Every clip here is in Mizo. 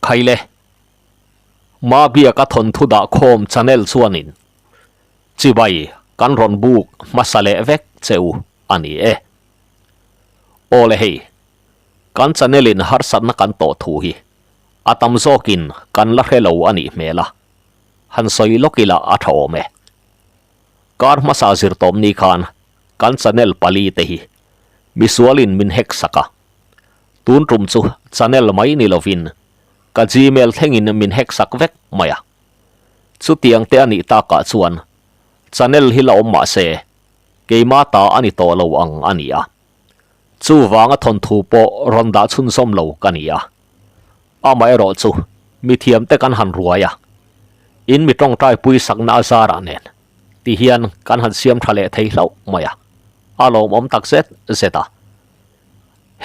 Khaile. Mabiaka thawnthu dah khawm channel chuanin chibai kan rawn buk hmasa leh vek che u a ni e. Aw le hei, kan channel in harsatna kan tawh thu hi a tam zawkin kan la hre lo a nih hmel a, han sawi lawk ila a tha awm e. Kar hmasa zir tawm ni khan kan channel pali te hi misualin min hack sak a, tun tum chu channel mai ni lovin ka gmail thlengin min hack sak vek mai a. Chutiang te a nih takah chuan channel hi la awm mah se keima ta a ni tawh lo ang a ni a. Chuvanga thawnthu pawh rawn dah chhunzawm lo ka ni a. Amaherawh chu mithiam te kan han ruai a, in mi tawngtai pui sakna a zarah nen ti hian kan han siam tha leh thei hlauh mai a, a lawmawm tak zet zet a.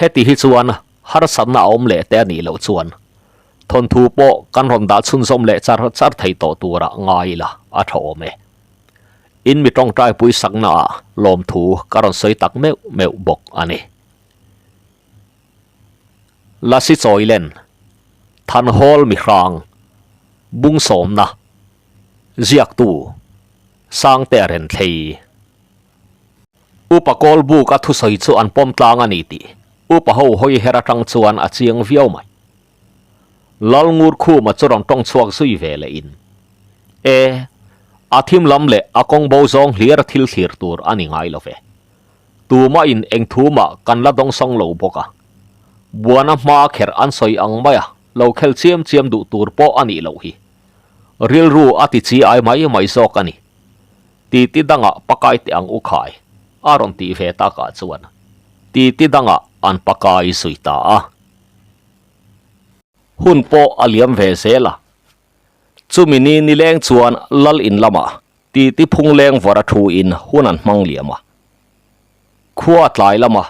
Heti hi chuan harsatna a awm leh te a nih loh chuan thawnthu pawh kan rawn dah chhunzawm leh char char thei tawh turah ngai ila a tha awm e. In mi tawngtai pui sakna ah lawmthu ka rawn sawi tak meuh meuh bawk a ni. Lasi Chawilen, Thanhawl Mihrang, Bungsawmna, Ziaktu, Sangtea Renthlei. Upa Kawlbuka thusawi chu an pawm tlang a ni tih upa ho hawi her atang chuan a chiang viau mai. Lalngurkhuma chu rawn tawng chhuak zui ve leh in, E, a thim lam leh a kawng bo zawng hlir a thil thlir tur a ni ngai lo ve. Tumah in eng thu mah kan la dawng sawng lo bawk a. Buana hma kher an sawi ang mai a, lo khel chiam chiam duh tur pawh a nih loh hi. Rilru a ti chi ai mai mai zawk a ni. Titi dangah pakai teh ang u khai, a rawn tih ve takah chuan titi dangah an pakai zui ta a. Hun pawh a liam ve zel a. Chumi ni nileng chuan lal in lamah titi phung leng vawrh a thu in hun an hmang liam a. Khua tlai lama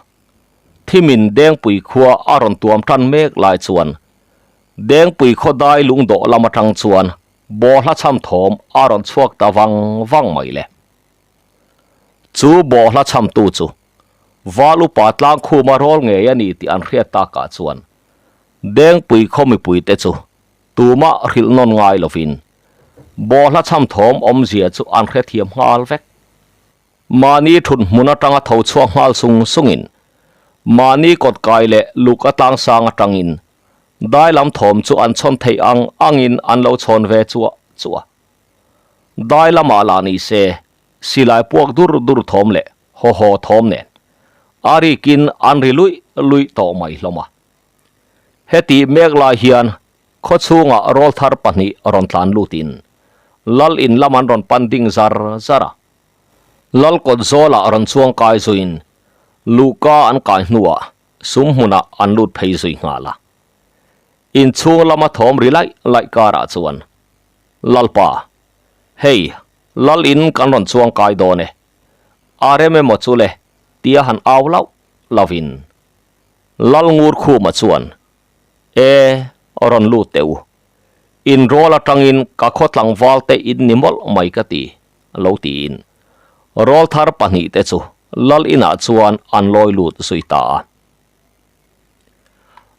thimin Dengpui khua a rawn tuam tan mek lai chuan Dengpui khaw dai lungdawh lam atang chuan Bawhla chham thawm a rawn chhuak ta vang vang mai le. Chu bawhla chhamtu chu Val upa tlangkhuma rawl ngei a ni tih an hriat takah chuan Dengpui khaw mipuite chu tumah hrilh nawn ngai lovin bawhla chham thawm awmzia chu an hrethiam nghal vek. Mahni thut hmun atanga tho chhuak nghal sung sungin mahni kawt kai leh luk a tlangsang atangin Dai lam thawm chu an chhawn theih ang angin an lo chhawn ve chuah chuah. Dai lamah lah ni se, silai puak dur dur thawm leh haw haw thawm nen a rikin an ri luih luih tawh mai hlawm a. Heti mek lai hian khaw chhungah rawlthar pahnih rawn tlan lutin Lal in lam an rawn pan ding zar zar a. Lal kawt zawlah rawn chuang kai zuiin luhka an kai hnuah Sum hmunah an lut phei zui nghal a. Inchhung lama thawm ri laih laih karah chuan, Lalpa, hei, Lal in kan rawn chuang kai dawn e. A rem emaw chu le, tia han au lauh lauhin. Lal Ngurkhuma chuan, E, rawn lut teh u. In rawl atangin ka khaw tlangval te in ni mawlh mai ka ti, lo tiin. Rawlthar pahnihte chu Lal inah chuan an lawi lut zui ta a.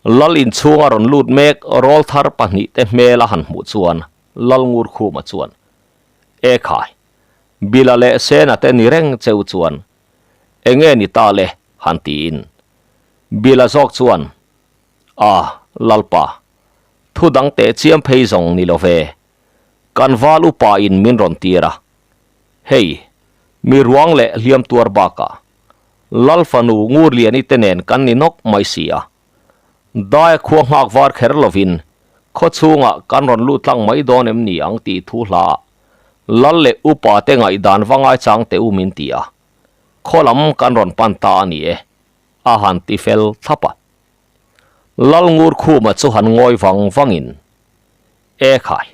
Lal inchhunga rawn lut mek rawlthar pahnihte hmel a han hmuh chuan Lal Ngurkhuma chuan, E khai, Bila leh Sena te ni reng cheu chuan enge ni ta le? han tiin. Bila zawk chuan, A, Lalpa, thu dang teh chiam phei zawng ni lo ve. Kan val upa in min rawn tir a, hei, mi ruang leh hliam tuar bakah Lal fanu Ngurliani te nen kan ni nawk mai si a. Daia khua nghak var kher lovin khaw chhungah kan rawn lut tlang mai dawn em ni ang tih thu hla ah Lal leh upa te ngaihdan va ngaichang teh u min ti a, khaw lam kan rawn pan ta a ni e, a han ti fel thlap a. Lal Ngurkhuma chu han ngawi vang vangin, E khai,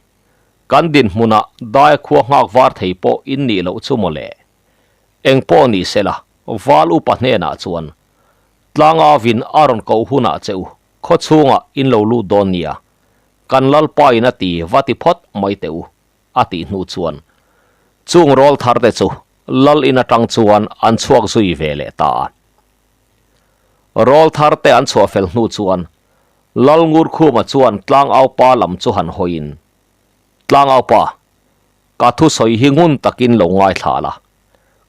kan dinhmunah dai khua nghak var thei pawh in nih loh chu maw le? Eng pawh ni se la, val upa hnenah chuan tlanga vin a rawn koh hunah che u, khaw chhungah in lo lut dawn nia, kan lalpa in a ti va ti phawt mai teh u, a tih hnu chuan chung rawl thar te chu lal in atang chuan an chhuak zui ve leh ta a. Rawl thar te an chhuah fel hnu chuan. Lalngurkhuma chuan Tlangaupa lam chu han hawiin, Tlangaupa, ka thusawi hi ngun takin lo ngaithla la.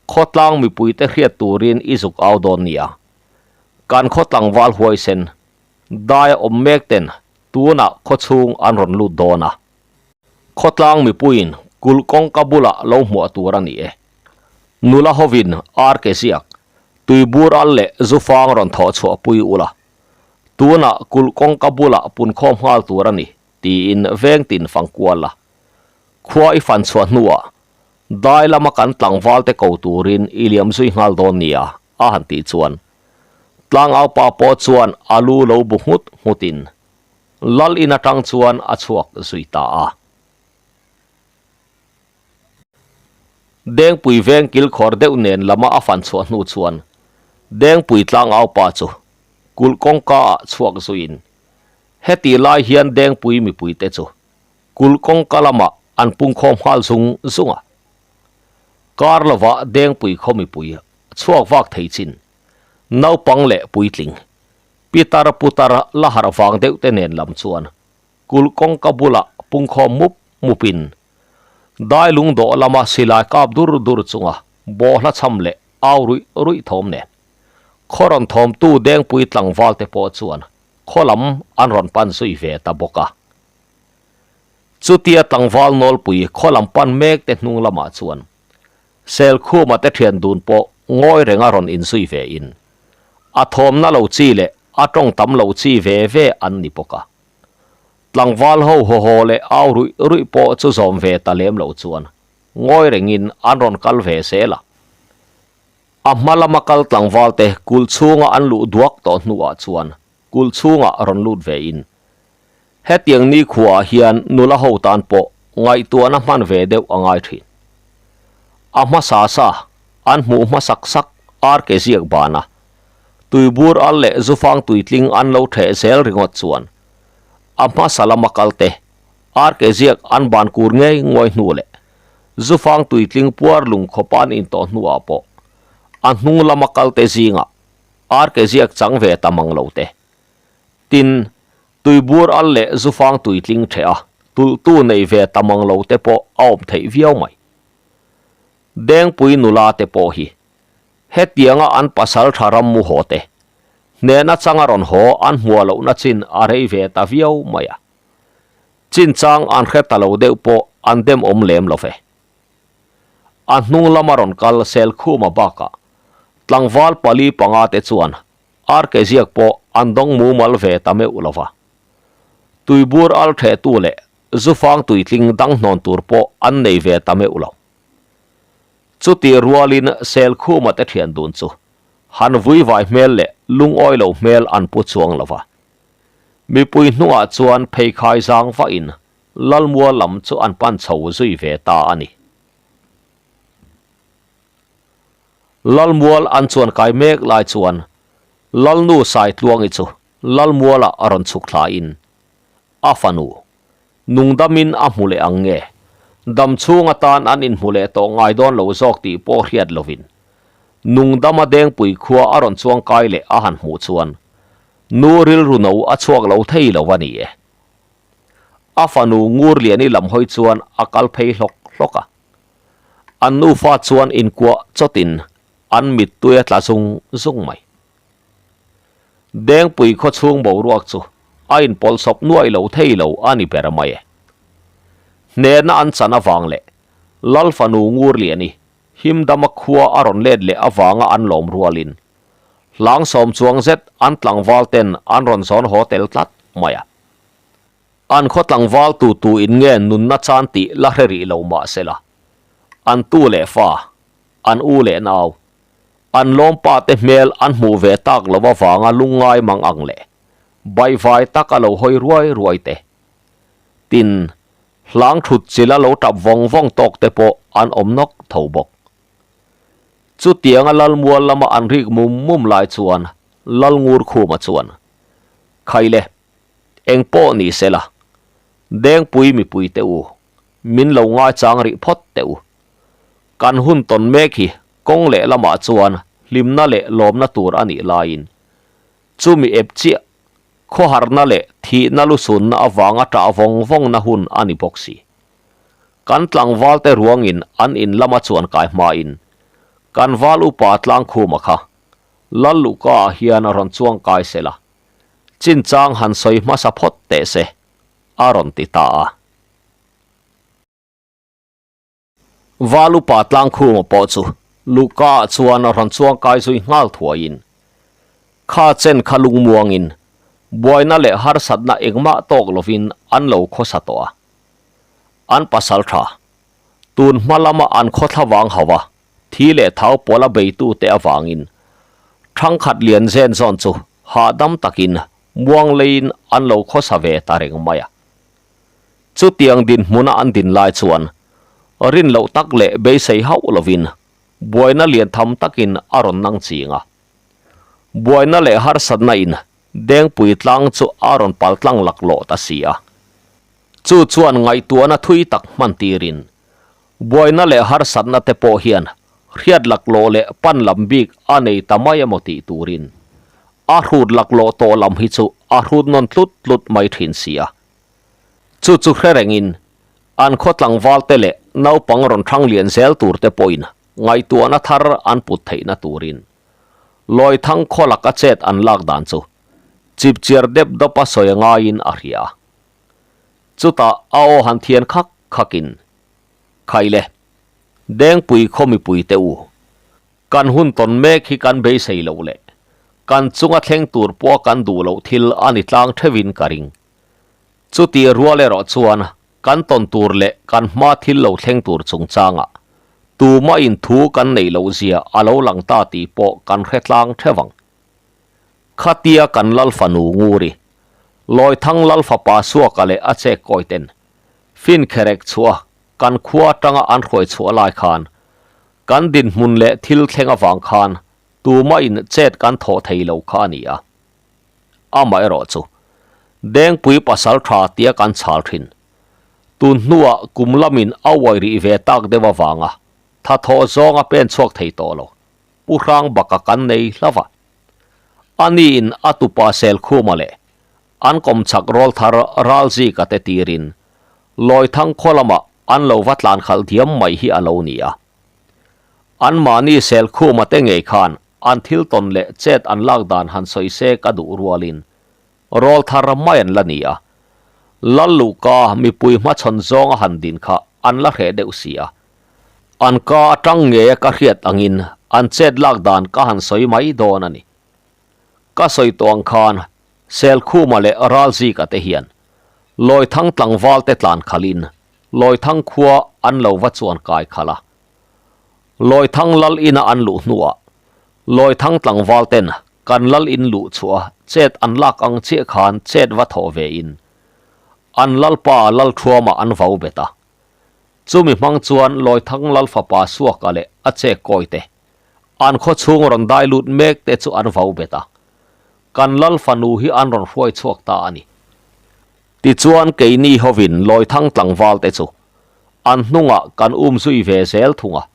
Khawtlang mipuite hriat turin i zuk au dawn nia. Kan khaw tlangval huaisen, daia awm mek ten tunah khawchhung an rawn lut dawn a. Khawtlang mipuiin kulh kawngka bulah lo hmuah tur a ni e. Nula hovin ar ke ziak, tuibur al leh zufang rawn thawh chhuah pui ula. Tunah kulh kawngka bulah punkhawm nghal tur a ni, tiin veng tin fang kual la. Khua i fan chhuah hnuah dai lama kan tlangval te ko turin i liam zui nghal dawn nia, a han tih chuan tlangaupa pawh chuan a lu lo bu nghut nghutin Lal in atang chuan a chhuak zui ta a. Dengpui veng kilkhawr deuh nen lama a fan chhuah hnu chuan Dengpui tlangau pa chu kulh kawngka ah chhuak zuiin heti lai hian Dengpui mipuite chu kulh kawngka lamah an pungkhawm nghal zung zung a. Kar lovah Dengpui khaw mipui chhuak vak thei chin naupang leh puitling Pitar putar la harh vang deuh te nen lam chuan kulh kawngka bulah pungkhawm mup mupin dai lung dawh lama silai kap dur dur chunga bawhla cham leh au ruih ruih thawm nen khaw rawn thawmtu Dengpui tlangval te pawh chuan khaw lam an rawn pan zui ve ta bawk a. Chutia tlangval nawlpui khaw lam pan mek te hnung lamah chuan Selkhuma te thian dun pawh ngawi renga rawn inzui ve in a thawmna lo chi leh a tawng tam lo chi ve ve an ni bawk a. Tlangval ho haw haw leh au ruih ruih pawh chu zawm ve ta lem lo chuan ngawi rengin an rawn kal ve zel a. A hma lama kal tlangval te kulh chhunga an luh duak tawh hnuah chuan kulh chhungah rawn lut ve in hetiang nikhuaah hian nula ho tan pawh ngaihtuahna hman ve deuh a ngai thin. A hmasa sa an hmuh hmasak sak ar ke ziak bana tuibur al leh zufang tuitling an lo theh zel ringawt chuan a hmasa lama kal te ar ke ziak an ban kur ngei ngawi hnu leh zufang tuitling puar lung khawpa an intawh hnuah pawh a hnung lama kal te zingah ar ke ziak chang ve ta mang lo te. Tin, tuibur al leh zufang tuitling theh a, tulhtu nei ve ta mang lo te pawh a awm theih viau mai. Dengpui nula te pawh hi hetianga an pasal tha ram mu haw te hnehna changa rawn haw an hmuah lohna chin a rei ve ta viau mai a. Chinchang an hre ta lo deuh pawh an dem awm lem lo ve. A hnung lama rawn kal Selkhuma bakah tlangval pali panga te chuan ar ke ziak pawh an dawng mumal ve ta meuh lo va. Tuibur al thehtu leh zufang tuitling dang hnawn tur pawh an nei ve ta meuh lo. Chutih rualin Selkhuma te thian dun chu han vuivai hmel leh lungawi lo hmel an pu chuang lo va. Mipui hnungah chuan pheikhai zang vahin Lalmua lam chu an pan chho zui ve ta a ni. Lalmual an chuan kai mek lai chuan Lalnu Saitluangi chu Lalmualah a rawn chhuk thlain a fanu nungdamin a hmu leh ang nge, dam chhung atan an inhmu leh tawh ngai dawn lo zawk tih pawh hriat lovin nungdama Dengpui khua a rawn chuang kai leh a han hmuh chuan nu rilru no a chhuak lo thei lo a ni e. A fanu Ngurliani lam hawi chuan a kal phei hlawk hlawk a. An nufa chuan inkuah chawtin an mittui a tla zung zung mai. Dengpui khaw chhung boruak chu a inpawlhsawp nuai lo thei lo a ni ber mai e. Hnehna an chan avang leh Lal fanu Ngurliani himdama khua a rawn let leh avanga an lawm rualin hlang sawm chuang zet an tlangval ten an rawn zawn haw tel tlat mai a. An khaw tlangval tu tu in nge nunna chan tih la hre rih lo mah se la, an tu leh fa, an u leh nau, an lawmpa te hmel an hmuh ve tak lo avanga lungngai mang ang leh baihvai tak a lo hawi ruai ruai te, tin, hlang thut chila lo tap vawng vawng tawk te pawh an awm nawk tho bawk. Chutianga Lalmual lama an rik mum mum lai chuan Lalngurkhuma chuan, Khaile, Eng pawh ni se la, Dengpui mipui te u, min lo ngaichang rih phawt teh u. Kan hun tawn mek hi kawng leh lamah chuan hlimna leh lawmna tur a nih laiin chumi ep chiah. Khawharna leh thihna lusunna avanga ṭah vawng vawngna hun a ni bawk si. Kan tlangvalte ruangin an in lama chuan kai hmain kan val upa Tlangkhuma kha Lal Luhka-ah hian a rawn chuang kai sela, chinchang han sawi hmasa phawt teh se, a rawn ti ta a. Val upa Tlangkhuma pawh chu Luhka-ah chuan a rawn chuang kai zui nghal thuaiin, Kha chen kha lungmuangin buaina leh harsatna engmah tawk lovin an lo khawsa tawh a. An pasal tha, tun hma lama an khawthla vang hauh a, thi leh thau pawla beitute avangin thangkhat lian zen zawn chu hahdam takin muang leiin an lo khawsa ve ta reng mai a. Chutiang dinhmuna an din lai chuan rin loh tak leh beisei hauh lovin buaina lian tham takin a rawn nang ching a. Buaina leh harsatna in Dengpui tlang chu a rawn pal tlang laklawh ta si a. Chu chuan ngaihtuahna thui tak hman tirin Buaina leh harsatna te pawh hian hriat laklawh leh pan lam bik a nei ta mai emaw tih turin a hrut laklawh tawh lam hi chu a hrut nawn tlut tlut mai thin si a. Chu chu hre rengin an khaw tlangval te leh naupang rawn thang lian zel tur te pawhin ngaihtuahna thar an put theihna turin Lawithang khaw laka chet an lak dan chu chipchiar dep dawpa sawi a ngaiin a hria a. Chutah a aw han thian khak khakin, Khaile, Dengpui khaw mipui te u, kan hun tawn mek hi kan beisei loh leh kan chunga thleng tur pawha kan duh loh thil a ni tlang theuhin ka ring. Chutih rual erawh chuan kan tawn tur leh kan hma thil lo thleng tur chungchangah tumah in thu kan neih loh zia a lo lang ta tih pawh kan hre tlang theuh ang. Khatia kan lal fanu Nguri, Lawithang lal fapa Suaka leh a chek kawi ten fin kherek chhuah kan khua atanga an hruai chhuah lai khan kan dinhmun leh thil thleng avang khan tumah in chet kan thawh thei lo kha a ni a. Amaherawh chu Dengpui pasal tha tia kan chhal thin. Tun hnuah kum lamin a uai rih ve tak deuh avanga tha thawh zawng a pen chhuak thei tawh lo. Pu Hrang baka kan nei hlauh a. Ani in a tupa Selkhuma leh an kawmchhak rawlthar Ralzika te tirin Lawithang khaw lamah an lo va tlan khalh diam mai hi a lo ni a. Anmahni Selkhuma te ngei khan an thil tawn leh chet an lak dan han sawi se ka duh rualin rawlthar mai an la ni a. Lalluhka mipui hmachhawn zawnga han din kha an la hreh deuh si a. An ka atang ngeia ka hriat angin an chet lak dan ka han sawi mai dawn a ni. Ka sawi tawh ang khan Selkhuma leh Ralzika te hian Lawithang tlangval te tlan khalhin Lawithang khua an lo va chuan kai khalh a. Lawithang lal ina an luh hnuah Lawithang tlangval ten kan lal in luh chhuah chet an lak ang chiah khan chet va thawh ve in an lalpa Lalthuama an vau bet a. Chumi hmang chuan Lawithang Lal fapa Suaka leh a chek kawi te, an khaw chhung rawn dai lut mek te chu an vau bet a. Kan Lal fanu hi an rawn hruai chhuak ta a ni. Tichuan keini hovin Lawithang tlangval te chu an hnungah kan um zui ve zel thung a.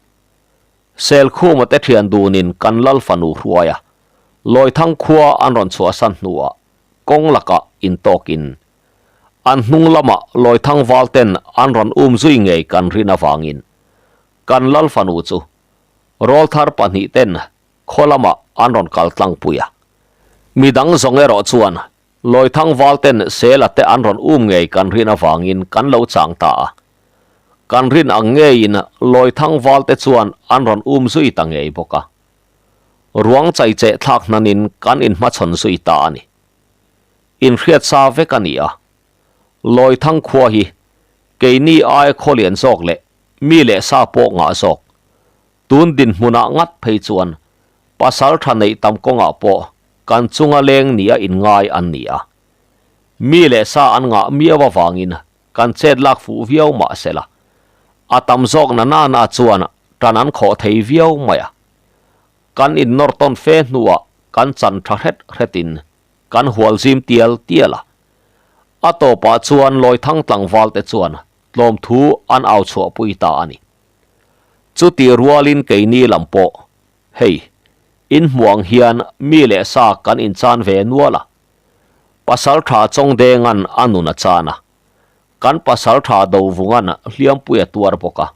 Selkhuma te thian dunin kan Lal fanu hruai a, Lawithang khua an rawn chhuahsan hnuah kawng lakah intawkin An hnung lamah Lawithang val ten an rawn um zui ngei kan rin avangin kan Lal fanu chu rawlthar pahnih ten khaw lamah an rawn kal tlangpui a. Midang zawng erawh chuan Lawithang val ten Sela te an rawn um ngei kan rin avangin kan lo chang ta a. Kan rin ang ngeiin Lawithang val te chuan an rawn um zui ta ngei bawk a. Ruang chaicheh thlak hnanin kan inhmachhawn zui ta a ni. Inhriat sa vek a ni a. Lawithang khua hi keini aia khaw lian zawk leh mi leh sa pawh ngah zawk. Tun dinhmunah ngat phei chuan pasal tha neih tam kawngah pawh kan chunga leng nia inngai an ni a. Mi leh sa an ngah miau avangin kan chet lak fuh viau mah sela, a tam zawk na nana chuan tan an khawh thei viau mai a. Kan innawr tawn fe hnuah kan chan tha hret hretin kan hual zim tial tial a. A tawpah chuan Lawithang tlangval te chuan tlawmthu an au chhuahpui ta a ni. Chutih rualin keini lam pawh, hei, inhmuh ang hian mi leh sa kan inchan ve nual a. Pasalṭha Chawngdenga'n a nun a chan a, kan pasalṭha Dovunga'n hliampui a tuar bawk a.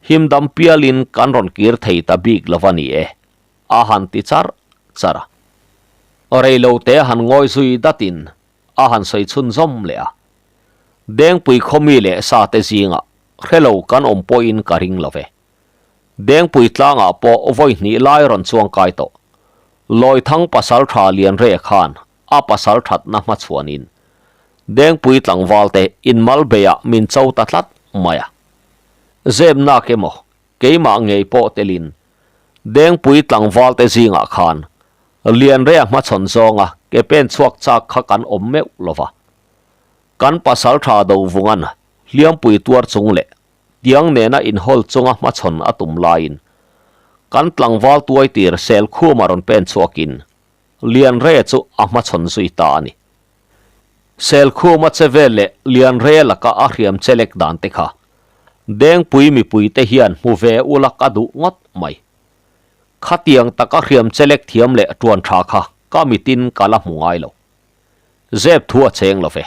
Himdam pialin kan rawn kir thei ta bik lo va ni e, a han ti charh charh a. Reilote han ngawi zui datin a han sawi chhunzawm leh a. Dengpui khawmi leh sate zingah hrelo kan awm pawhin ka ring lo ve. Dengpui tlangah pawh vawi hnih lai rawn chuang kai tawh. Lawithang pasal tha Lianre khan a pasal thatna hmachhuanin Dengpui tlangvalte inmal beiah min cho ta tlat mai a. Zepnak emaw keimah ngei pawh telin Dengpui tlangvalte zingah khan Lianrea hmachhawn zawnga ke pen chhuak chak kha kan awm meuh lova. Kan pasal tha Dovungan hliampui tuar chung leh Tiang nena inhawl chunga hmachhawn a tum laiin kan tlangval tuai tir sel khuma rawn pen chhuakin Lianre chu a hmachhawn zui ta a ni. Sel khuma che vel leh Lianre laka a hriam che lek dan te kha Dengpui mipuite hian hmu ve ula ka duh ngawt mai. Khatiang taka hriam che lek thiam leh tuan tha kha ka mitin ka la hmu ngai lo. Zep thu a cheng lo ve.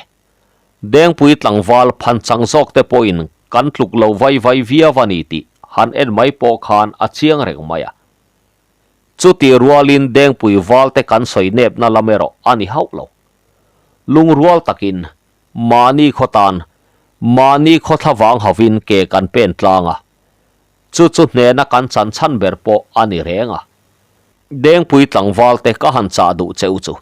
Dengpui tlangval phan chang zawk te pawhin kan tluk lo vai vai viau a ni tih han en mai pawh khan a chiang reng mai a. Chutih rualin Dengpui val te kan sawi nepna lam erawh a ni hauh lo. Lungrual takin mahni khaw tan, mahni khaw thlavang hovin ke kan pen tlang a, chu chu hnena kan chan chhan ber pawh a ni reng a. Dengpui tlangval te ka han chah duh cheu chu.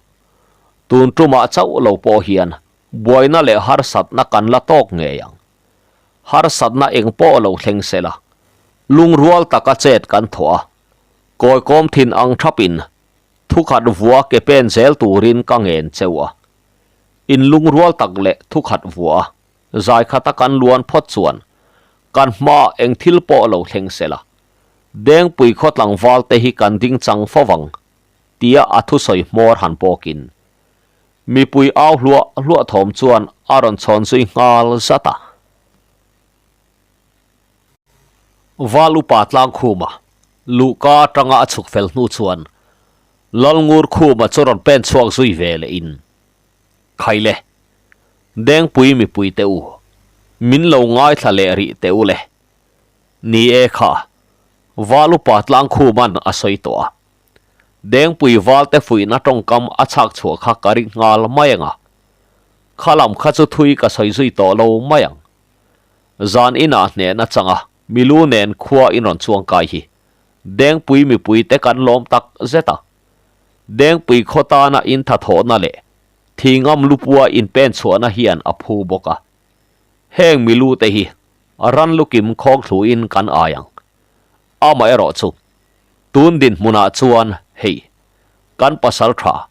Tun tumah chauh lo pawh hian buaina leh harsatna kan la tawk ngei ang. Harsatna eng pawh lo thleng se la, lungrual taka chet kan thawh a, kawikawm thin ang thapin thukhat vua ke pen zel turin ka ngen cheu a. In lungrual tak leh thukhat vua zai khata kan luan phawt chuan kan hmaah eng thil pawh lo thleng se la, Dengpui khaw tlangval te hi kan ding chang fo vang. Tia a thusawi hmawr han pawkin mipui au hluah hluah thawm chuan a rawn chhawn zui nghal zat a. Val upa Tlangkhuma luhka atanga a chhuk fel hnu chuan Lalngur Khuma chu rawn pen chhuak zui ve leh in, Khaile, Dengpui mipui te u, min lo ngaithla leh rih teh u le. Ni e kha, Val upa Tlangkhuma'n a sawi tawh a. Dengpui valte fuihna tawngkam a chhak chhuah kha ka ring nghal mai ang a. Kha lam kha chu thui ka sawi zui tawh lo mai ang. Zan inah hnehna changa milu nen khua in rawn chuang kai hi Dengpui mipuite kan lawm tak zet a. Dengpui khaw tana in thathawhna leh thingam lupua in pen chhuahna hian a phu bawk a. Heng milu te hi ran lukim khawng thluin kan ai ang. Amaherawh chu Tun dinhmunah chuan hei, kan pasal tha,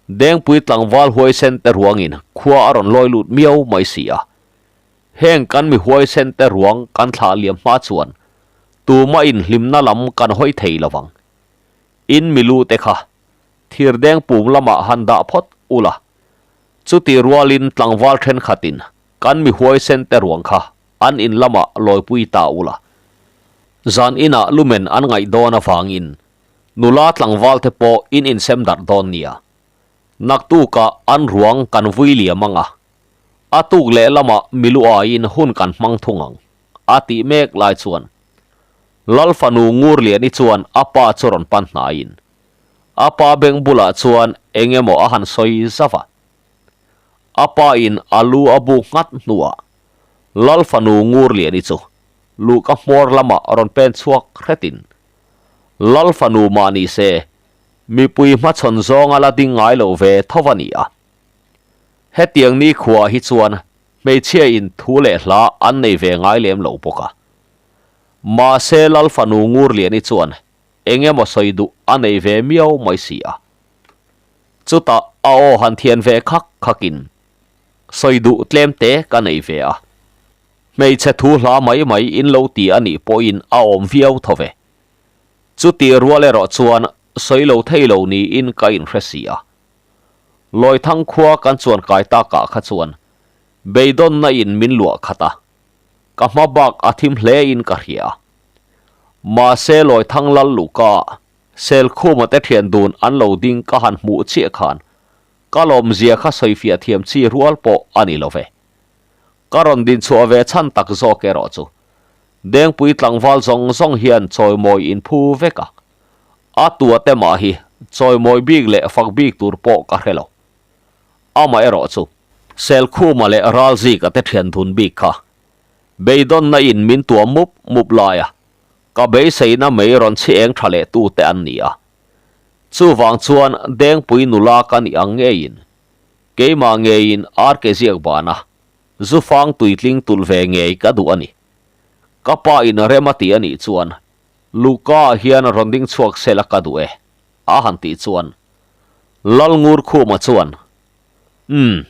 Dengpui tlangval huaisen te ruangin khua a rawn lawi lut miau mai si a. Heng kan mi huaisen te ruang kan thlah liam hma chuan tuma inhlimna lam kan hawi thei lo vang. In milu te kha thirdeng pum lamah han dah phawt ula, chuti rualin tlangval thenkhatin kan mi huaisen te ruang kha an in lamah lawipui ta ula. Zan inah lumen an ngaih dawn avangin nula tlangval te pawh in insem darh dawn nia. Naktukah an ruang kan vui liam ang a, a tuk leh lamah milu aiin hun kan hmang thung ang, a tih mek lai chuan Lal fanu Ngurliani chuan a pa chu rawn pan hnaiin a pa beng bulah chuan eng emaw a han sawi zauh a. A pa in a lu a buk nghat hnuah Lal fanu Ngurliani chu luhka hmawr lamah rawn pen chhuak hretin, Lal fanu mah ni se, mipui hmachhawn zawnga la ding ngai lo ve tho a ni a. Hetiang nikhua hi chuan hmeichhia in thu leh hla an nei ve ngai lem lo bawk a. Mahse Lal fanu Ngurliani chuan eng emaw sawi duh a nei ve miau mai si a. Chutah a aw han thian ve khak khakin, Sawi duh tlem te ka nei ve a. Hmeichhe thu hla mai mai in lo ti a nih pawhin a awm viau tho ve. Chuti rual erawh chuan sawi lo thei lo niin ka inhre si a. Lawithang khua kan chuan kai takah kha chuan beidawnna in min luah khat a, ka hma bak a thim hle in ka hria a. Mahse Lawithang lal luhka ah Selkhuma te thian dun an lo ding ka han hmuh chiah khan. Ka lawmzia kha sawifiah thiam chi rual pawh a ni lo ve. Ka rawn dinchhuah ve chhan tak zawk erawh chu Dengpui tlangval zawng zawng hian chawimawi inphu vek a, a tua te mah hi chawimawi bik leh fak bik tur pawh ka hre lo. Amaherawh chu Selkhuma leh Ralzika te thian dun bik kha beidawnna in min tuam mup mup lai a, ka beiseina mei rawn chhi eng tha leh tu te an ni a. Chuvang chuan Dengpui nula ka nih ang ngeiin keimah ngeiin RK ziak bana Zufang tuitling tulh ve ngei ka duh a ni. Ka pa in rem a ti a nih chuan Luka ah hian rawn ding chhuak sela ka duh e, a han tih chuan Lalngur Khuma chuan, Umm,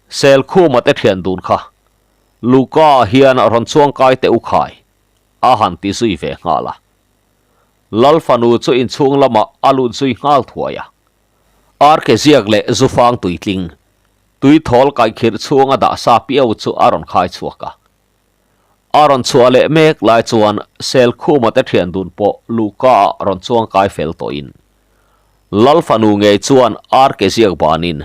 Selkhuma te thian dun kha Luka ah hian rawn chuang kai teh u khai, a han ti zui ve nghal a. Lal fanu chu inchhung lamah a lut zui nghal thuai a. Arke ziak leh zufang tuitling, tui thawl kaikhirh chhunga dah sa piau chu a rawn khai chhuak a. A rawn chhuah leh mek lai chuan Selkhuma te thian dun pawh luhka ah rawn chuang kai fel tawhin Lal fanu ngei chuan arke ziak banin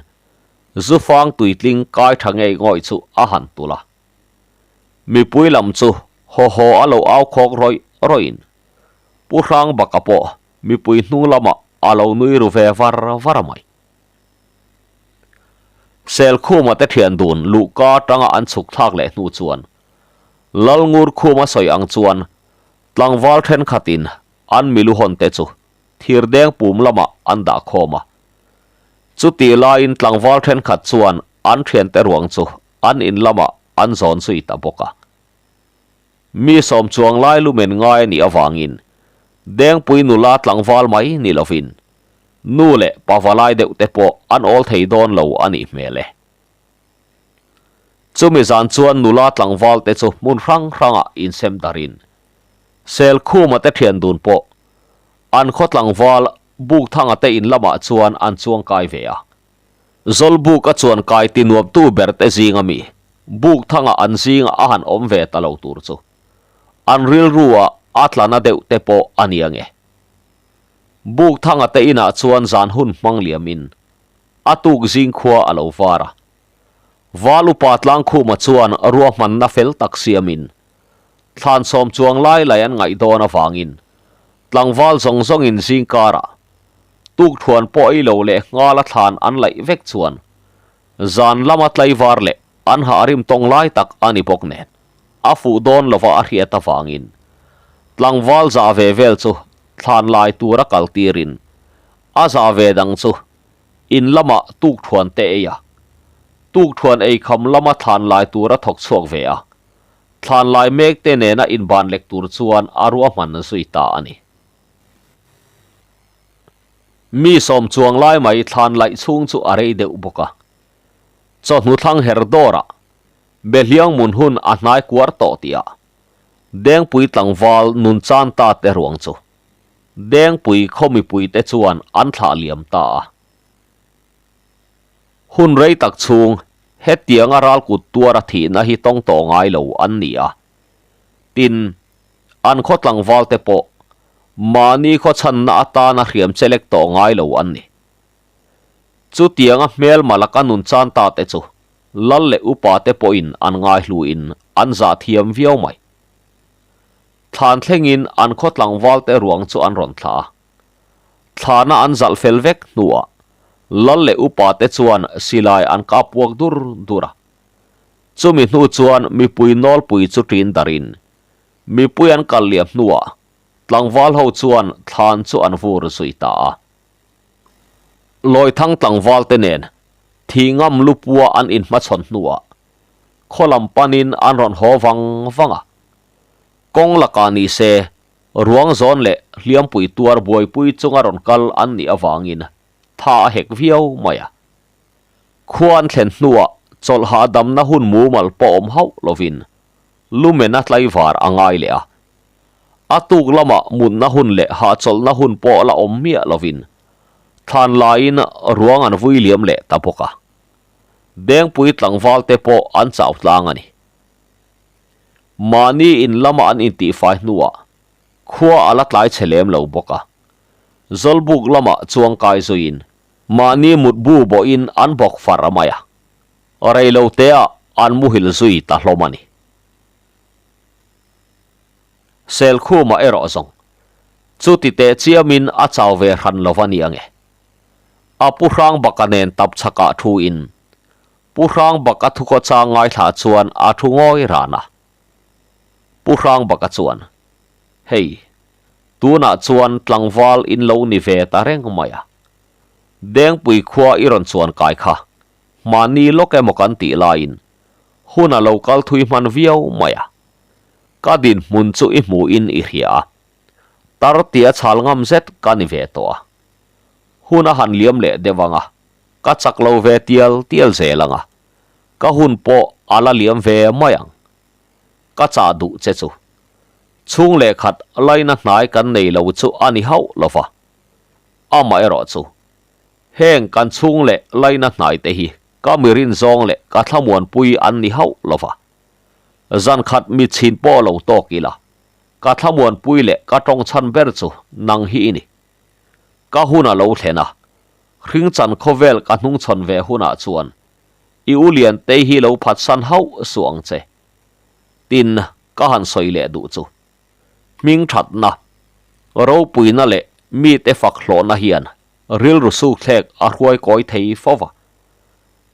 zufang tuitling kai tha ngei ngawih chu a han tulh a. Mipui lam chu haw haw a lo au khawk rawih rawih in Pu Hrangbaka pawh mipui hnung lamah a lo nui ru ve var var mai. Selkhuma te thian dun luhka atanga an chhuk thlak leh hnu chuan Lalngur Khuma sawi ang chuan tlangval thenkhatin an milu hawn te chu thirdeng pum lamah an dah khawm a. Chutih laiin tlangval thenkhat chuan an thiante ruang chu an in lamah an zawn zui ta bawk a. Mi sawm chuang lai lumen ngai a nih avangin Dengpui nula tlangval mai ni lovin nu leh pavalai deuh te pawh an awl thei dawn lo a nih hmel e. Chumi zan chuan nula tlangval te chu hmun hrang hrangah insem darin Selkhuma te thian dun pawh an khaw tlangval Bukthanga te in lamah chuan an chuang kai ve a. Zawlbuk a chuan kai ti nuamtu ber te zing ami Bukthanga an zinga a han awm ve ta lo tur chu an rilru ah a tla na deuh te pawh a ni ange. Bukthanga te inah chuan zan hun hmang liam in a tuk zing khua a lo var a. Val upa Tlangkhuma chuan ruahmanna fel tak siam in thlan sawm chuang lai lai an ngaih dawn avangin tlangval zawng zawng in zing karah tukthuan pawh ei lo leh nghala thlan an laih vek chuan zan lama tlaivar leh an hah rim tawng lai tak a ni bawk nen a fuh dawn lova a hriat avangin tlangval zah ve vel chu thlan lai tura kal tirin a zah ve dang chu in lamah tukthuan te ei a, tukthuan ei kham lama thlan lai tura thawk chhuak ve a. Thlan lai mek te nena inban lek tur chuan a ruahman zui ta a ni. Mi sawm chuang lai mai thlan laih chhung chu a rei deuh bawk a. Chawhnu thlang her dawrah Behliang mun hun a hnai kuar tawh tihah Dengpui tlangval nun chan ta te ruang chu Dengpui khaw mipui te chuan an thlah liam ta a. Hun rei tak chhung hetianga ral kut tuara thihna hi tawng tawh ngai lo an ni a. Tin, an khaw tlangval te pawh mahni khaw chhanna atana hriam chelek tawh ngai lo an ni. Chutianga hmelma laka nun chan ta te chu lal leh upa te pawhin an ngaihluin an zah thiam viau mai. Thlan thlengin an khaw tlangval te ruang chu an rawn thlah a. Thlana an zalh fel vek hnuah lal leh upa te chuan silai an kap puak dur dur a. Chumi hnu chuan mipui nawlpui chu ṭin darin mipui an kal liam hnuah tlangval ho chuan thlan chu an vur zui ta a. Lawithang tlangval te nen thih ngam lupua an inhmachhawn hnuah khaw lam panin an rawn haw vang vang a. Kawng lakah ni se Ruang zawn leh hliampui tuar buaipui chunga rawn kal an nih avangin tha a hek viau mai a. Khua an thlen hnuah chawlh hahdamna hun mumal pawh awm hauh lovin lumen a tlaivar a ngai leh a. A tuk lamah mutna hun leh hahchawlhna hun pawh la awm miah lovin thlan laiin ruang an vui liam leh ta bawk a. Dengpui tlangval te pawh an chau tlang a ni. Mahni in lama an intihfai hnuah khua a la tlai chhe lem lo bawk a. Zawlbuk lamah chuang kai zuiin Mahni mutbu bawhin an bawk far mai a, reiloteah an muhil zui ta hlawm a ni. Selkhuma erawh zawng chuti teh chiamin a chau ve hran lo va ni ange. A Pu Hrangbaka nen tap chhakah thu in Pu Hrangbaka thukhaw chang ngaithla chuan a thu ngawi ran a. Pu Hrangbaka chuan, Hei, tunah chuan tlangval in lo ni ve ta reng mai a. Dengpui khua i rawn chuan kai kha, mahni lawk emaw kan tih laiin hun a lo kal thui hman viau mai a. Ka dinhmun chu i hmuhin i hria a, tar tia chhal ngam zet ka ni ve tawh a. Hun a han liam leh deuh ang a, ka chak lo ve tial tial zel ang a, ka hun pawh a la liam ve mai ang. Ka chah duh che chu. Chhung leh khat laina hnai kan nei lo chu a ni hauh lo va. Amaherawh chu, heng kan chhung leh laina hnai te hi ka mi rinzawng leh ka thlamuanpui an ni hauh lo va. Zan khat mi chhin pawh lo tawk ila, ka thlamuanpui leh ka tawngchhan ber chu nang hi i ni. Ka hun a lo thlen a, hringchan khawvel ka hnungchhawn ve hunah chuan i u Liantei hi lo phatsan hauh suh ang che. Tin, ka han sawi leh duh chu. Hming thatna, ropuina leh mite fak hlawhna hian rilru sukthlek a hruai kawi thei fo va.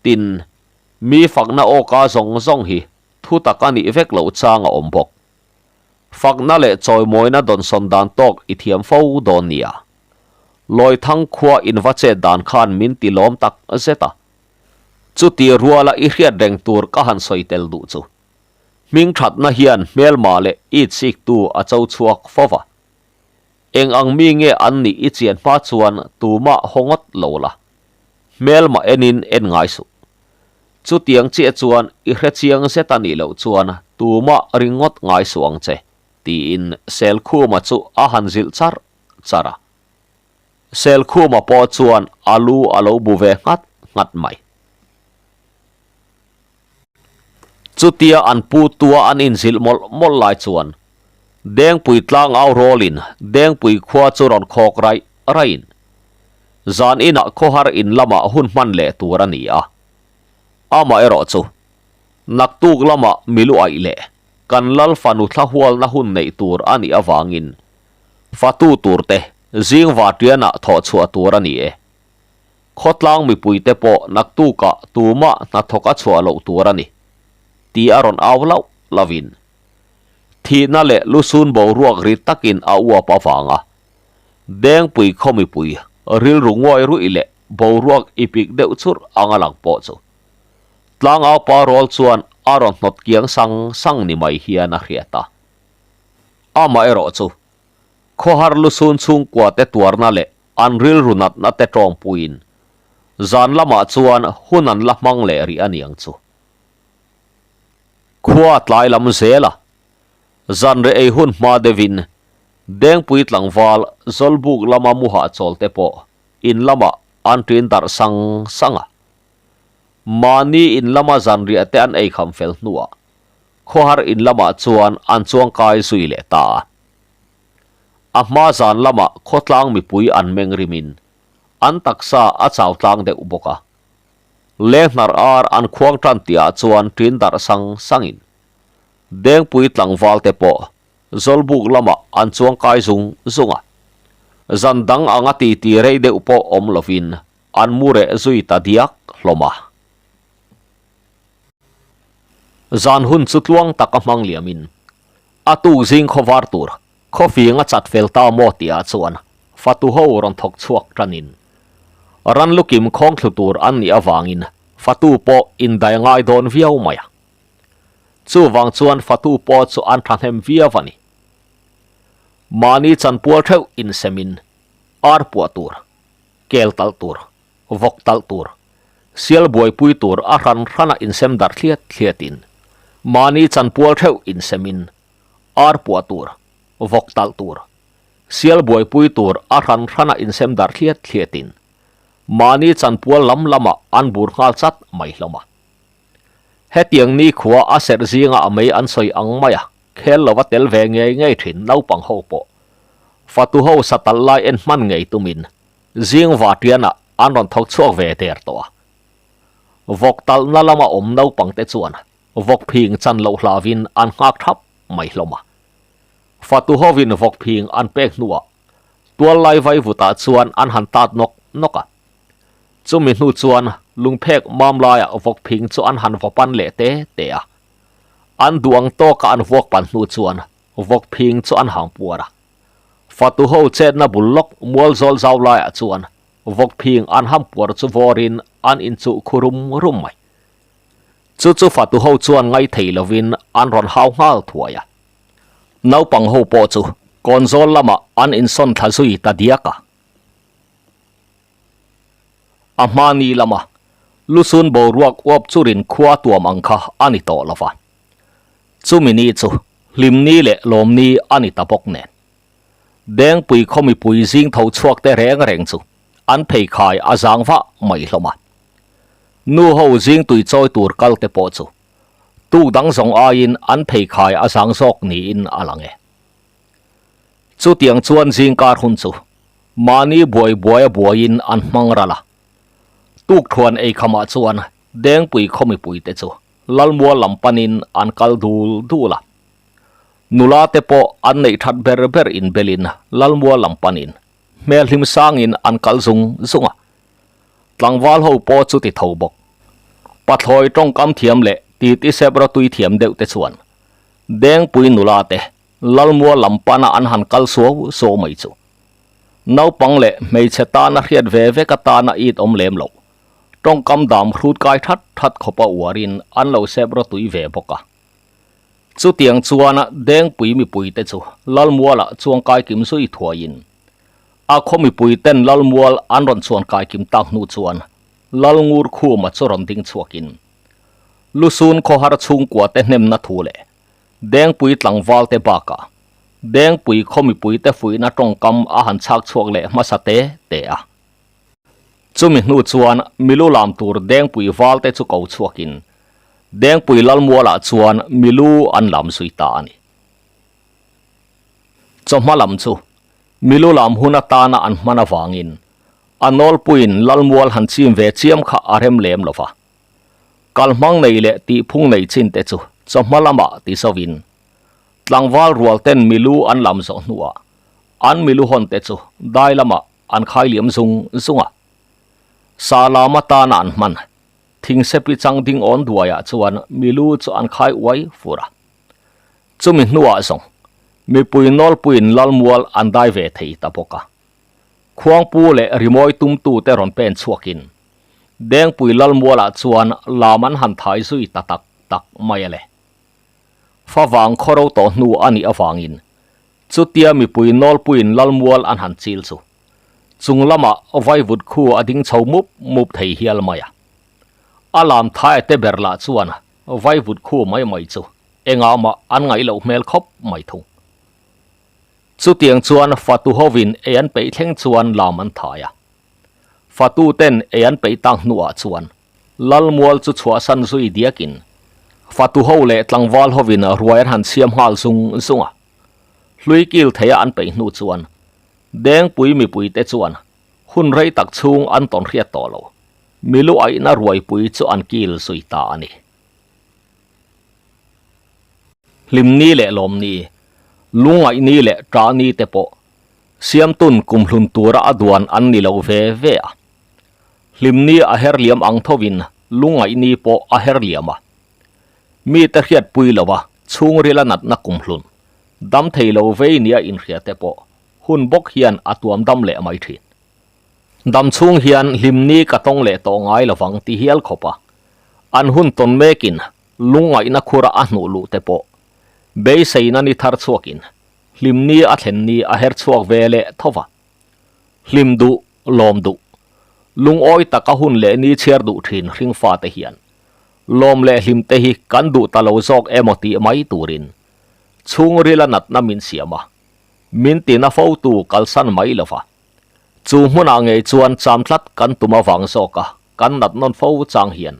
Tin, Mi fakna awka zawng zawng hi thu tak a nih vek loh chang a awm bawk. Fakna leh chawimawina dawnsawn dan tawk i thiam fo dawn nia. Lawithang khua inva chet dan khan min ti lawm tak zet a. Chuti ruala i hriat reng tur ka han sawi tel duh chu. Hmingthatna hian hmelma leh itsiktu a cho chhuak fo va. Eng ang mi nge an nih i chian hma chuan tumah haw ngawt lo la. Hmelmah enin en ngai suh. Chutiang chiah chuan i hre chiang zet a nih loh chuan tumah ringawt ngai suh ang che, tiin Selkhuma chu a han zilh char char a. Selkhuma pawh chuan a lu a lo bu ve nghat nghat mai. Chutia an pu tua an inzilh mawlh mawlh lai chuan Dengpui tlangau rawlin Dengpui khua chu rawn khawk raih raihin zan inah khawhar in lamah hun hman leh tur a ni a. Amaherawh chu naktuk lamah milu aih leh kan lal fanu thla hualna hun neih tur a nih avangin fatu turte zing vatianah thawh chhuah tur a ni e. Khawtlang mipuite pawh naktukah tumah hnathawk a chhuah loh tur a ni, tih a rawn au lauh lauhin thihna leh lusun boruak ri takin a uap avanga Dengpui khaw mipui rilru nguai ruih leh boruak ipik deuh churh anga lang pawh chu tlangaupa rawl chuan a rawn hnawt kiang sang sang ni mai hian a hriat a. Amaherawh chu khawhar lusun chhungkuate tuarna leh An rilru natna te tawngpuiin zan lamah chuan hun an la hmang leh rih a niang chu. Khua tlai lam zel a, zan reh ei hun hma deuhin Dengpui tlangval Zawlbuk lama mu hahchawl te pawh in lamah an ṭin darh sang sang a. Mahni in lama zanriah te an eikham fel hnuah khawhar in lamah chuan an chuangkai zui leh ta a. A hma zan lamah khawtlang mipui an meng rimin an taksa a chau tlang deuh bawk a. Lenghnar ar an khuang tan tihah chuan ṭin darh sang sangin Dengpui tlangval te pawh Zawlbuk lamah an chuang kai zung zung a. Zan dang anga titi rei deuh pawh awm lovin an mu reh zui ta diak hlawm a. Zan hun chu tluang taka hmang liamin a tuk zing khawvar tur khawfing a chat fel ta maw tihah chuan fatu ho rawn thawk chhuak tanin ran lukim khawng thlu tur an nih avangin fatu pawh indai ngai dawn viau mai a. Chuvang chuan fatu pawh chu an thahnem viau a ni. Mahni chanpual theuh insemin ar puah tur, kel talh tur, vawk talh tur, sial buaipui tur a hran hrana insem darh thliat thliatin, mahni chanpual theuh insemin, ar puah tur, vawk talh tur, sial buaipui tur a hran hrana insem darh thliat thliatin, mahni chanpual lam lamah an bur nghal chat mai hlawm a. Hetiang nikhua a serh zinga a mei an sawi ang mai a, khel lova tel ve ngei ngei thin naupang ho pawh fatu ho satal lai en hman ngei tumin, Zing vatianah an rawn thawk chhuak ve der tawh a. Vawk talhna lama awm naupangte chuan vawk phing chan loh hlauhin an nghak thap mai hlawm a. Fatu hovin vawk phing an pek hnuah tual lai vaivutah chuan an han tat nawk nawk a. Chumi hnu chuan lungphek mam laiah vawk phing chu an han vaw pan leh te te a. An duh ang tawka an vuak pan hnu chuan vawk phing chu an hang puar a. Fatu ho chetna bul lawk mual zawl zau laiah chuan vawk phing an ham puar chu vawrin an inchuh khu rum rum mai. Chu chu fatu ho chuan ngai thei lovin an rawn hau nghal thuai a. Naupang ho pawh chu kawn zawl lamah an insawn thla zui ta diak a. A hmani lama lusun boruak uap churin khua tuam ang kha a ni tawh lo va. Chumi ni chu hlimni leh lawmni a ni ta bawk nen. Dengpui khaw mipui zing tho chhuak te reng reng chu an pheikhai a zang vah mai hlawm a. Nu ho zing tui chawi tur kal te pawh chu tuk dang zawng aiin an pheikhai a zang zawk niin a lang e. Chutiang chuan zingkar hun chu mahni buai buai a buaiin an hmang ral a. Tukthuan eikhamah chuan Dengpui khaw mipuite chu Lalmual lam panin an kal dul dul a. Nula te pawh an neih that ber ber inbelin Lalmual lam panin hmel hlim sangin an kal zung zung a. Tlangval ho pawh chu ti tho bawk. Pathlawi tawngkam thiam leh titi sep rawtui thiam deuh te chuan Dengpui nula te Lalmual lam pana an han kal suau suau mai chu. Naupang leh hmeichhe tana hriat ve vek atana it awm lem loh. Tawngkam dam hrut kai that that khawpa uarin an lo sep rawtui ve bawk a. Chutiang chuan Dengpui mipuite chu Lalmualah chuang kai kim zui thuaiin a khaw mipuiten Lalmual an rawn chuan kai kim tak hnu chuan Lalngur Khuma chu rawn ding chhuakin Lusun khawhar chhungkua te hnemna thu leh Dengpui tlangval te bakah Dengpui khaw mipuite fuihna tawngkam a han chhak chhuak leh hmasa te te a. Chumi hnu chuan milu lam tur Dengpui val te chu ko chhuakin Dengpui Lalmualah chuan milu an lam zui ta a ni. Chawhma lam chu milu lam hun atana an hman avangin a nawlpuiin Lalmual han chim ve chiam kha a rem lem lo va. Kalhmang nei leh tihphung nei chin te chu chawhma lamah ti zovin tlangval rual ten milu an lam zawh hnuah an milu hawn te chu dai lamah an khai liam zung zung a. Sa lam atana an hman thingsepi chang ding awn duaiah chuan milu chu an khai uai fur a. Chumi hnuah zawng mipui nawlpuiin Lalmual an dai ve thei ta bawk a. Khuangpu leh rimawi tumtute rawn pen chhuakin Dengpui Lalmualah chuan lam an han thai zui ta tak tak mai a le. Favang khawro tawh hnu a nih avangin Chutia mipui nawlpuiin Lalmual an han chil chu chung lamah vaivut khu a ding chho mup mup thei hial mai a. A lam thae te ber lah chuan vaivut khu mai mai chu engah mah an ngaih loh hmel khawp mai thung. Chutiang chuan fatu hovin ei an peih thleng chuan lam an thai a. Fatu ten ei an peih tak hnuah chuan Lalmual chu chhuahsan zui diakin fatu ho leh tlangval hovin ruai an han siam nghal zung zung a. Hlui kil theia an peih hnu chuan Dengpui mipuite chuan hun rei tak chhung an tawn hriat tawh lo. Milu aihna ruaipui chu an kil zui ta a ni. Hlimni leh lawmni, lungngaihni leh ṭahni te pawh Siamtun kumhlun tura a duan an ni lo ve ve a. Hlimni a her liam ang thovin lungngaihni pawh a her liam a. Mite hriatpui lova chhungrila natna kumhlun, dam thei lo vei nia inhria te pawh hun bawk hian a tuam dam leh mai thin. Dam chhung hian hlimni ka tawng leh tawh ngai lovang ti hial khawp a, an hun tawn mekin lungngaihna khura a hnuh luh te pawh beiseina ni thar chhuakin hlimni a thlen ni a her chhuak ve leh tho va. Hlim duh, lawm duh. Lungawi taka hun leh ni chhiar duh thin hringfate hian lawm leh hlim te hi kan duh ta lo zawk emaw tih mai turin chhungrila natna min siam a, min tina fotu kalsan mai lo va. Chu hmunah ngei chuan cham tlat kan tum avang zawk a kan nat nawn fo chang hian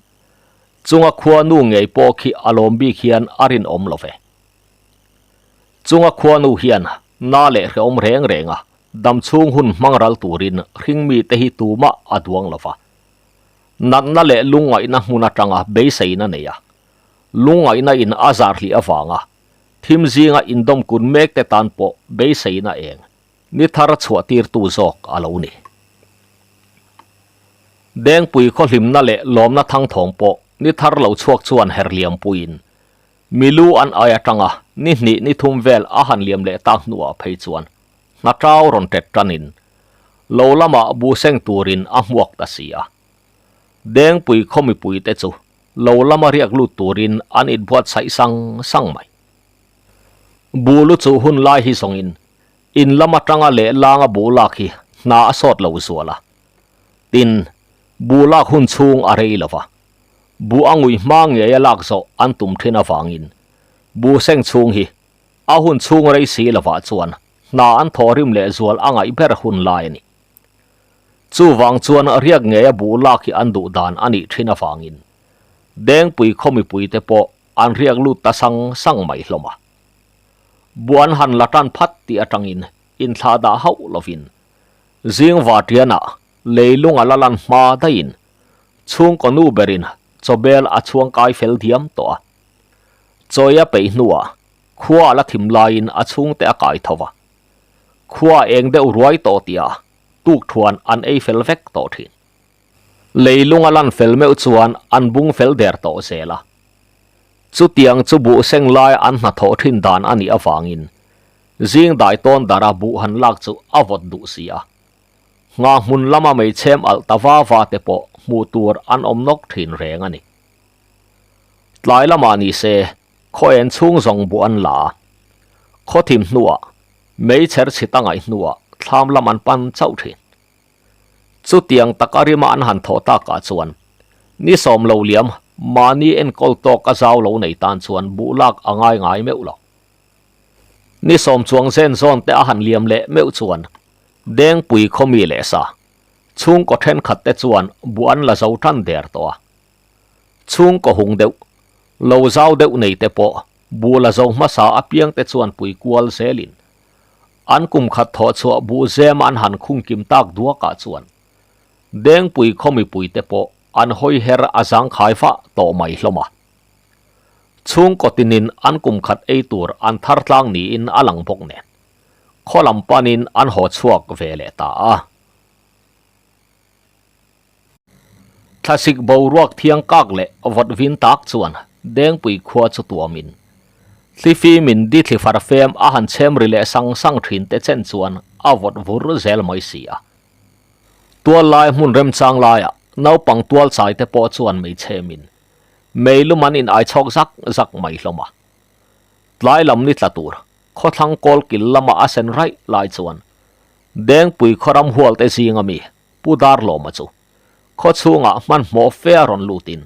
chunga khuanu ngei pawh khi a lawm bik hian a rinawm lo ve. Chunga khuanu hian na leh hrehawm reng reng a. Damchhung hun hmang ral turin hringmite hi tumah a duang lo va. Natna leh lungngaihna hmun atanga beiseina nei a, lungngaihna in a zar hlih avanga thim zinga indawm kun mekte tan pawh beiseina eng ni thar chhuah tirtu zawk a lo ni. Dengpui khaw hlimna leh lawmna thangthawng pawh ni thar lo chhuak chuan her liam puiin Milu an ai atanga ni hnih ni thum vel a han liam leh tak hnuah phei chuan hna tau rawn tet tanin lo lamah buh seng turin a hmuak ta si a. Dengpui khaw mipuite chu lo lama riak lut turin an inbuatsaih sang sang mai. Buh lu chuh hun lai hi zawngin in lam atanga leh langa buh lak hi hna a sawt lo zual a. Tin, buh lak hun chhung a rei lo va. Buh a ngui hma ngeia lak zawh an tum thin avangin buh seng chhung hi a hun chhung rei si lovah chuan hna an thawh rim leh zual a ngaih ber hun lai a ni. Chuvang chuan riak ngeia buh lak hi an duh dan a nih thin avangin Dengpui khaw mipuite pawh an riak lut ta sang sang mai hlawm a. Buh an han la tan phat tih atangin inthlah dah hauh lovin zing vatianah leilung a la lan hma daihin Chhungkaw nu berin chawbel a chhuang kai fel diam tawh a. Chawi a peih hnuah khua a la thim laiin a chhungte a kai tho va. Khua a eng deuh ruai tawh tihah tukthuan an ei fel vek tawh thin. Leilung a lan fel meuh chuan an bung fel der tawh zel a. Chutiang chu buh seng lai an hnathawh thin dan a nih avangin zing dai tawn dara buh han lak chu a vawt duh si a. Nghah hmun lama meichhem alh ta va va te pawh hmuh tur an awm nawk thin reng a ni. Tlai lamah ni se, khaw en chhung zawng buh an la a, khaw thim hnuah, meichher chhit a ngaih hnuah thlam lam an pan chauh thin. Chutiang taka rima an han thawh takah chuan ni sawm lo liam mahni enkawl tawk a zau lo nei tan chuan buh lak a ngai ngai meuh lo. Ni sawm chuang zen zawn te a han liam leh meuh chuan Dengpui khawmi leh sa chhungkaw thenkhat te chuan buh an la zo tan der tawh a. Chhungkaw hung deuh, lo zau deuh nei te pawh buh la zo hmasa apiang te chuan pui kual zelin an kum khat thawh chhuah buh zem an han khung kim tak duakah chuan Dengpui khaw mipui te pawh an hawi her a zangkhai vah tawh mai hlawm a. Chhungkaw tinin an kum khat ei tur an thar tlang niin a lang bawk nen. Khaw lam panin an haw chhuak ve leh ta a. Thlasik boruak thiang kak leh vawt vin tak chuan Dengpui khua chu tuamin thlifimin di thli far fem a han chhem ri leh sang sang thin te chen chuan a vawt vur zel mai si a. Tual lai hmun remchang laiah naupang tual chai te pawh chuan mei chhemin meilum an in ai chhawk zak zak mai hlawm a. Tlai lam ni tla tur Khawthlang kawl kil lama a sen raih lai chuan Dengpui khaw ram hual te zinga mi Pu Darlawma chu khaw chhungah hmanhmawh fe a rawn lutin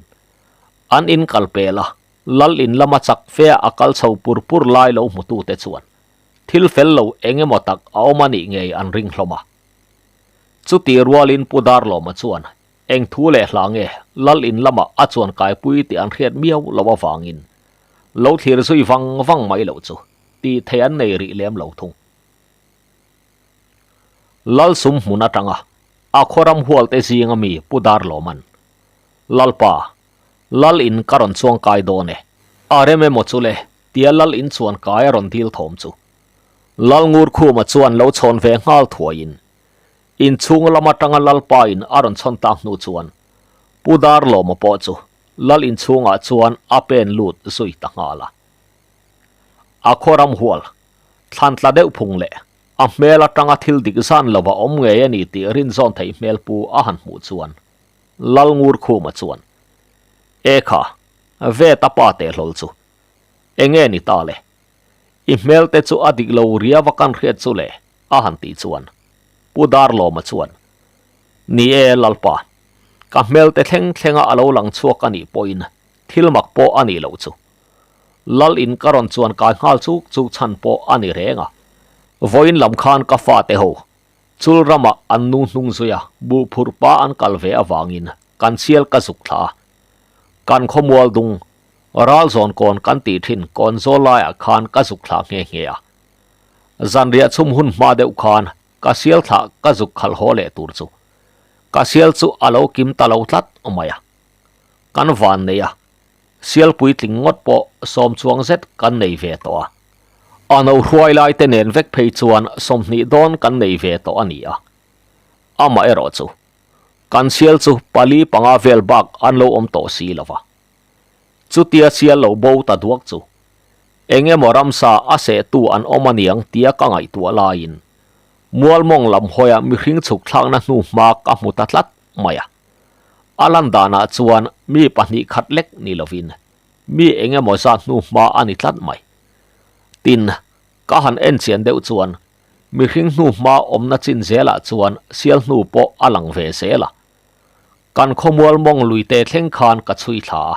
an in kal pel a, Lal in lama chak fe a kal chho pur pur lai lo hmutute chuan thil fel lo eng emaw tak a awm a nih ngei an ring hlawm a. Chutih rualin Pu Darlawma chuan eng thu leh hla nge Lal in lamah a chuan kaipui tih an hriat miau lo avangin Lo thlir zui vang vang mai loh chu tih theih an nei rih lem lo thung. Lal sum hmun atanga a khawram hual te zinga mi Pu Darlawman, Lalpa, Lal in ka rawn chuang kai dawn e, a rem emaw chu le tia Lal in chuan kai a rawn dil thawm chu Lal Ngurkhuma chuan lo chhawn ve nghal thuaiin inchhung lam atanga Lalpa in a rawn chhawn tak hnu chuan Pu Darlawma pawh chu Lal inchhungah chuan a pen lut zui ta nghal a. A khaw ram hual, thlan tla deuh phung leh a hmel atanga thil dik zan lova awm ngei a ni tih rinzawn theih hmel pu a han hmuh chuan Lal Ngurkhuma chuan, E kha, ve ta pa teh hlawl chu. Enge ni ta le? I hmel te chu a dik lo riau a kan hriat chu le, a han tih chuan Pu Darlawma chuan, Ni e, Lalpa, ka hmel te thleng thlenga a lo lang chhuak a nih pawhin thil mak pawh a nih loh chu. Lal in ka rawn chuan kai nghal chuk chuk chhan pawh a ni reng a. Vawiin lam khan ka fate ho, chul ramah an nu hnung zui a, buh phurh pa an kal ve avangin kan sial ka zuk thla a. Kan khawmual dung, ral zawn kawn kan tih thin kawn zawl laiah khan ka zuk thla nghe nghe a. Zanriah chhum hun hma deuh khan. ka sial thlah ka zuk khalh haw leh tur chu ka sial chu a lo kim ta lo tlat mai a. Kan van nei a, sial puitling ngawt pawh sawm chuang zet kan nei ve tawh a. A no hruai lai te nen vek phei chuan 20 dawn kan nei ve tawh a ni a. Amaherawh chu kan sial chu pali panga vel bak an lo awm tawh si lo va. Chutia sial lo bo ta duak chu eng emaw ramsa a sehtu an awm aniang tia ka ngaihtuah laiin mualmawng lam hawia mihring chhuk thlakna hnu hma ka hmu ta tlat mai a. A lan danah chuan mi pahnih khat lek ni lovin mi eng emaw zat hnu hma a ni tlat mai. Tin, ka han en chian deuh chuan mihring hnu hma awmna chin zelah chuan sial hnu pawh a lang ve zel a. Kan khawmual mawng lui te thleng khan ka chhui thla a.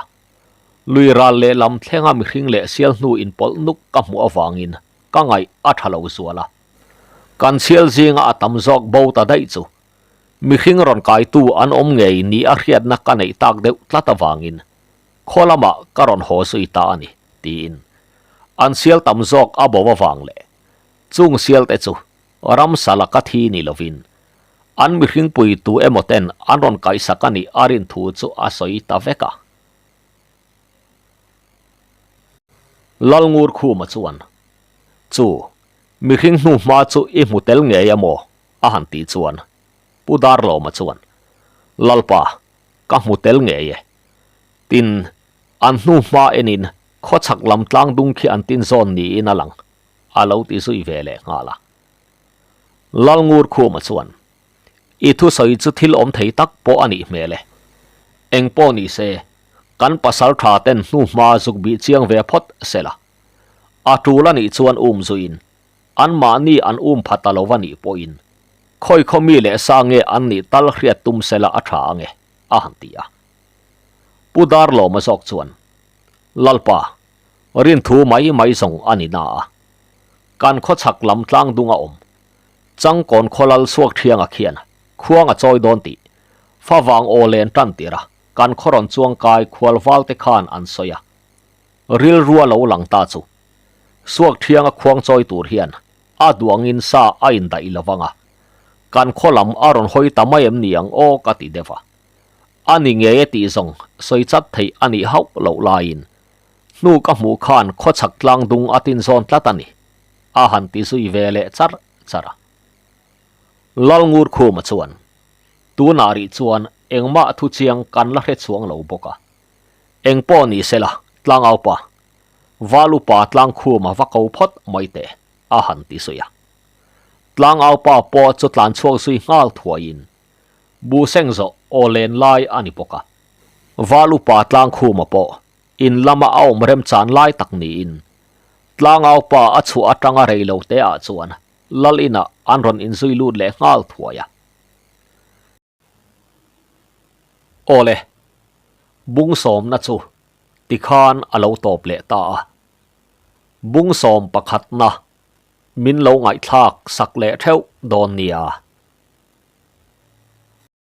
Lui ral lehlam thlenga mihring leh sial hnu inpawlh nuk ka hmuh avangin ka ngaih a tha lo zual a. Kan sial zinga a tam zawk bo ta daih chu mihring rawn kaitu an awm ngei ni a hriatna ka neih tak deuh tlat avangin khaw lamah ka rawn haw zui ta a ni, tiin an sial tam zawk a bo avang leh chung sialte chu ramsa laka thi ni lovin an mihring pui tu emaw ten an rawn kaihsak a nih a rin thu chu a sawi ta vek a. Lalngur Khuma chuan, Chu, mihring hnu hma chu i hmu tel ngei a maw? a han tih chuan Pu Darlawma chuan, Lalpa, ka hmu tel ngei e. Tin, an hnu hma enin khawchhak lam tlang dung khi an tin zawn niin a lang, a lo ti zui ve leh nghal a. Lalngur Khuma chuan, I thusawi chu thil awm thei tak pawh a nih hmel e. Eng pawh ni se, kan pasal tha ten hnu hma zuk bih chiang ve phawt sela. A tul a nih chuan um zuiin Anmahni an um pha ta lo va nih pawhin khawi khaw mi leh sa nge an nih tal hriat tum sela a tha ange, a han ti a. Pu Darlawma zawk chuan, Lalpa, rinthu mai mai zawng a ni na a. Kan khawchhak lam tlang dung a awm. Changkawn khawlal suak thianga khian khuang a chawi dawn tih favang aw len tan tir a, kan khaw rawn chuang kai khual val te khan an sawi a. Rilru a lo lang ta chu. Suak thianga khuang chawi tur hian a duangin sa a indaih lo vang a, kan khaw lam a rawn hawi ta mai em ni ang aw ka ti deuh a. A ni ngei e tih zawng sawi chat theih a nih hauh loh laiin hnu ka hmuh khan khawchhak tlang dung a tin zawn tlat a ni, a han ti zui ve leh char char a. Lalngur Khuma chuan, Tunah rih chuan engmah thu chiang kan la hre chhuang lo bawk a, Eng pawh ni sela, tlangaupa, val upa tlangkhuma va ko phawt mai teh, a han ti zui a. Tlangaupa pawh chu tlan chhuak zui nghal thuaiin bu seng zawh aw len lai a ni bawk a. Val upa tlangkhuma pawh in lama a awm remchan lai tak niin tlangaupa a chhuah atanga rei lo te ah chuan lal inah an rawn inzui lut leh nghal thuai a. Awle, bung sawmna chu tikhan a lo tawp leh ta a. Bung sawm pakhatna min lo ngaihthlak sak leh theuh dawn nia.